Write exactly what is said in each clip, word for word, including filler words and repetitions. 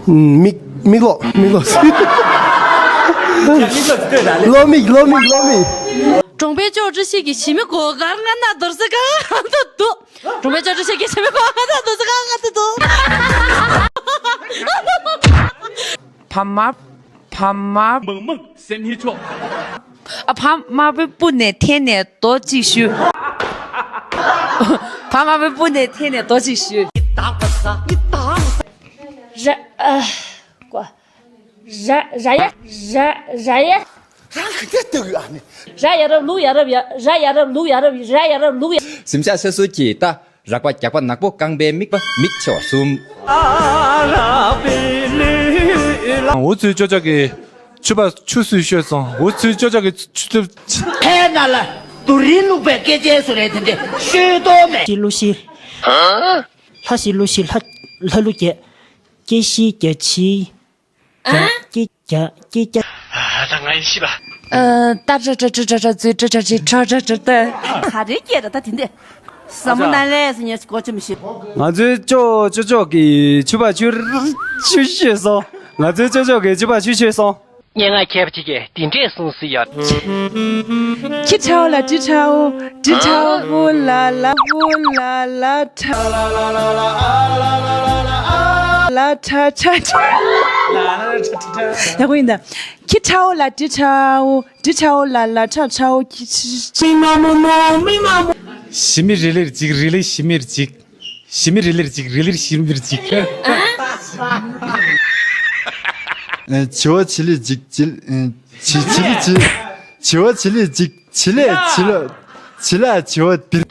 མིག་མིག་ལོག་མིག་ལོག་གློ་མིག་གློ་མིག་གློ་མིག་གྲོང་པའི་ཅོག་ཀྲི་ཤི་གི་ཞི་མི་གོ་གར་ང་ན་རྡོར་ས་ག་ང་ད་དུ། གྲོང་པའི་ཅོག་ཀྲི་ཤི་གི་ཞི་མི་གོ་ང་ན་རྡོར་ས་ག་ང་ད་དུ། ཕ་མ། ཕ་མ། མང་མང་སེམས་ཉིད་ཆོག་ཨ་ཕ་མ་པའི་སྤུ་ནས་འཐེན་ནས་རྡོ་གཅིག་གཞུས། ཕ་མ་པའི་སྤུ་ནས་འཐེན་ནས་རྡོ་གཅིག་གཞུས། ར་ཨ་ཀོ། ར་ར་ཡ་ར་ར་ཡ། རང་གི་དེ་ལྟ་གི་ཨ་ནི། ར་ཡ་རབ་ལུག་ཡ་རབ་ཡ་ར་ཡ་རབ་ལུག་ཡ་རབ་ར་ཡ་རབ་ལུག་ཡ། གཟིམ་ཤག་སོ་སོ་གྱིས་ལྟ། རགས་པ་རྒྱགས་པ་ནག་པོ་རྐང་པའི་མིག་པ་མིག་ཆེ་བ་གསུམ། འུ་ཚོའི་ཅོ་ཅོ་གི་ཕྱུ་པ་ཆུ་སུས་བཤོས་སོང་། འུ་ཚོའི་ཅོ་ཅོ་གི་ཆུ་ཚོད། ཕའི་ནང་ལ་དུ་རིན་ལུག་པའི་སྐད་ཆའི་བཟོ་རེད་དེ་འདྲས་ཤོད་དོ་མེད། ཤི་ལུ་ཤི། ལྷ་ཤི་ལུ་ཤི་ལྷ་ལྷ་ལུ་རྒྱལ། སྐྱེ་ཤི་རྒྱ་ཆི། རྒྱ་སྐྱེ་རྒྱ་སྐྱེ་རྒྱ། ད་ང་ཡི་ཤི་བ། ཨ། ཏ་ཏྲ་ཏྲ་ཏྲ་ཏྲ་ཏྲ་ཙུ་ཏྲ་ཏྲ་ཏྲི་ཏྲ་ཏྲ་ཏྲ་ཏ། ག་རེ་སྐད་རེད་ད་དེ་འདྲས། ཟབ་མོ་ན་ལས་སུ་ཉེས་སུ་གོ་ཆེ་མི་ཤེས། ང་ཚོའི་ཅོ་ཅོ་ཅོ་གི་ཕྱུ་པ་ཆུ་ཆུ་ཤེས་སོང་། ང་ཚོའི་ཅོ་ཅོ་གི་ཕྱུ་པ་ཆུ་ཤེས་སོང་། སྙན་ངག་མཁས་པ་ཅིག་གིས་འདི་འདྲས་གསུངས་སྲིད་ཡོད། ཁྱི་ཁྲའོ་ལ་ཏི་ཁྲའོ། ཏི་ཁྲའོ་བུ་ལ་ལ་བུ་ལ་ལ་ཁྲ། ལ་ཁྲ་ཁྲ་ཁྲ། ཡག་པོ་ཡིན་ད། ཁྱི་ཁྲའོ་ལ་ཏི་ཁྲའོ། ཏི་ཁྲའོ་ལ་ལ་ཁྲ་ཁྲའོ་ཁྱི་ཁྲི། མི་མ་མོ་མོ་མི་མ་མོ། ཞི་མི་རི་ལིར་འཇིག་རི་ལི་ཞི་མིར་འཇིག་ཞི་མི་རི་ལིར་འཇིག་རི་ལིར་ཞི་མིར་འཇིག་ཨ། བྱི་བ་བྱི་ལི་འཇིག་བྱི་ཨ། བྱི་བྱི་ལི་བྱི། བྱི་བ་བྱི་ལི་འཇིག་བྱི་ལས་བྱི་ལ། བྱི་ལ་བྱི་བ་འདིར།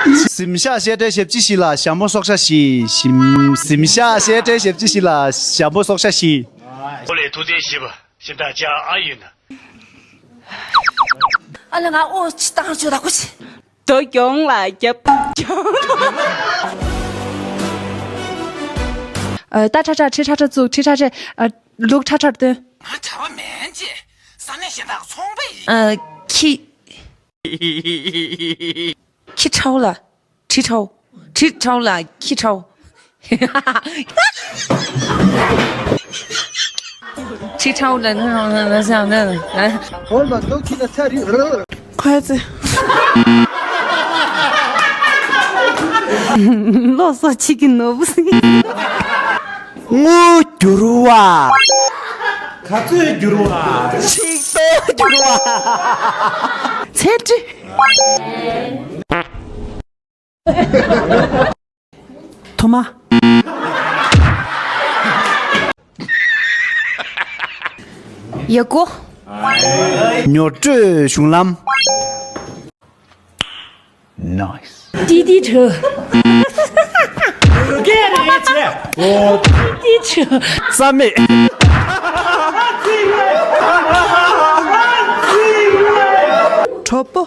གཟིམ་ཤག་བཤད་གྲྭའི་ཞབས་ཕྱི་ཞིག་ལ་ཞྭ་མོ་སྲོག་ཤ་ཞིག་གཟིམ་གཟིམ་ཤག་བཤད་གྲྭའི་ཞབས་ཕྱི་ཞིག་ལ་ཞྭ་མོ་སྲོག་ཤ་ཞིག་ཨོ་ལེ་ཐུགས་རྗེ་ཆེ་བ་ཞིམ་ཐག་ཅག་ཨ་ཡོད་ན། ཨ་ལ་ང་ཨོ་ཆི་བཏང་ཆོག་ད་ཁོ་ཆི། རྡོ་གྱོང་ལ་རྒྱབ་གྱོང་། ཨ། ཏ་ཁྲ་ཁྲ་ཁྲི་ཁྲ་ཁྲ་བཙུགས་ཁྲི་ཁྲ་ཁྲ། ཨ། ལུག་ཁྲ་ཁྲར་བཏོན། ང་གྲྭ་པ་མིན་ཅེས་ས་གནས་གཞན་དག་ཚོང་པ་ཡིན། ཨ། ཁྱི། ཁྱི་ཁྲའོ་ལ། ཁྲི་ཁྲའོ། ཁྲི་ཁྲའོ་ལ་ཁྱི་ཁྲའོ། ཁྲི་ཁྲའོ་ལ་ན་ན་ན་ན་ན། ཧོལ་མ་ལོ་ཁྱི་ན་ཚ་རི་ར། ཁོ་ཚེ། ལོ་སོ་ཆི་གི་ནོ་བུ་སི། དངུལ་འགྱུར་བ། ག་ཚོད་འགྱུར་བ། ཆིག་སྟོང་འགྱུར་བ། ཚེ་ཁྲི། ཐོ་མ། ཡ་ཀོ། ཉོ་སྤྲོད་གཞུང་ལམ། Nice། ཏི་ཏི་ཁྲོ། ཏི་ཏི་ཁྲོ། རྩ་མེད། གྲོགས་པོ།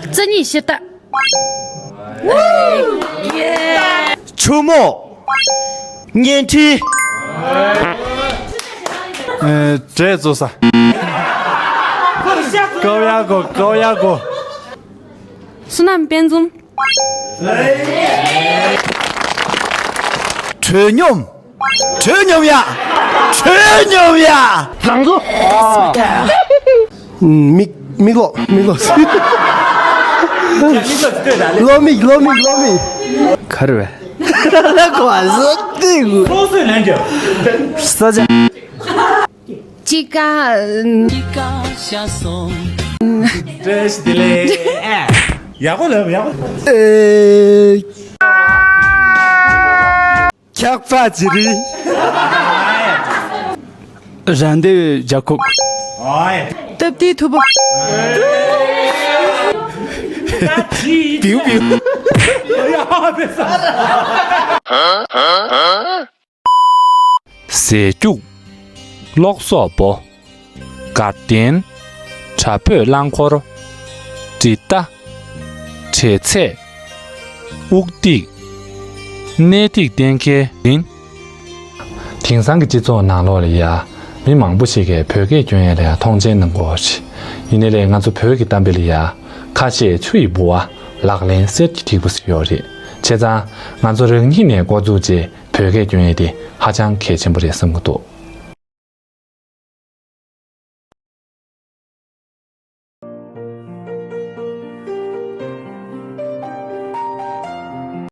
རྩ་གཉིས་ཤི་རྟ། ཆུ་མོ། བརྙན་འཕྲིན། ཨེ། འབྲས་བཙོ་ས། ཀའོ་ཡ་གོ། ཀའོ་ཡ་གོ། བསོད་ནམས་དཔལ་འཛོམས། དྲོད་སྙོམས། དྲོད་སྙོམས་ཡ། དྲོད་སྙོམས་ཡ། ལང་ཚོ། མིག་མིག་ལོག་མིག་ལོག་གློ་མིག་གློ་མིག་གློ་མིག་ག་རེ་བས། ལ་གོ་ཟོ་ཏི་གུ། ཁོ་སོས་ལན་རྒྱབ། ས་ཆ། ཅི་ཀ། ཅི་ཀ་ཤ་སོང་། བཀྲ་ཤིས་བདེ་ལེགས། ཡག་པོ་ལབ་ཡག་པོ། ཨེ། འཁྱག་པ་ཇི་རི། ར་འདེབས་ཇ་ཁུག་སྟབས་བདེའི་ཐུ་བོ། བིའུ་བིའུ། ཟས་རྒྱུག་གློག་བསོག་པོ། དགའ་ལྡན། དྲ་འབོད་རླངས་འཁོར། འབྲི་རྟ། འབྲས་ཚད། དབུགས་ཐིག་གནས་ཐིག་གཏན་འཁེལ་ཡིན། དེང་སང་གི་སྤྱི་ཚོགས་ནང་ལོགས་ལ་ཡ། མི་མང་པོ་ཞིག་གིས་བོད་སྐད་སྐྱོན་ཡས་ལ་ཡ་མཐོང་ཆེན་གནང་གི་ཡོད་རེད། ཡིན་ནའི་ལས་ང་ཚོ་བོད་ཀྱི་གཏམ་དཔེ་ལ་ཡ། ཁ་བཤད་ཆུ་ཡི་ལྦུ་བ། ལག་ལེན་གསེར་གྱི་ཐིགས་པ་ཟེར་ཡོད་རེད། བྱས་ཙང་ང་ཚོ་རང་ཉིད་ནས་འགོ་བཙུགས་རྗེས་བོད་སྐད་སྐྱོན་ཡས་དེ་ཧ་ཅང་གལ་ཆེན་པོ་རེད་བསམ་གྱི་འདུག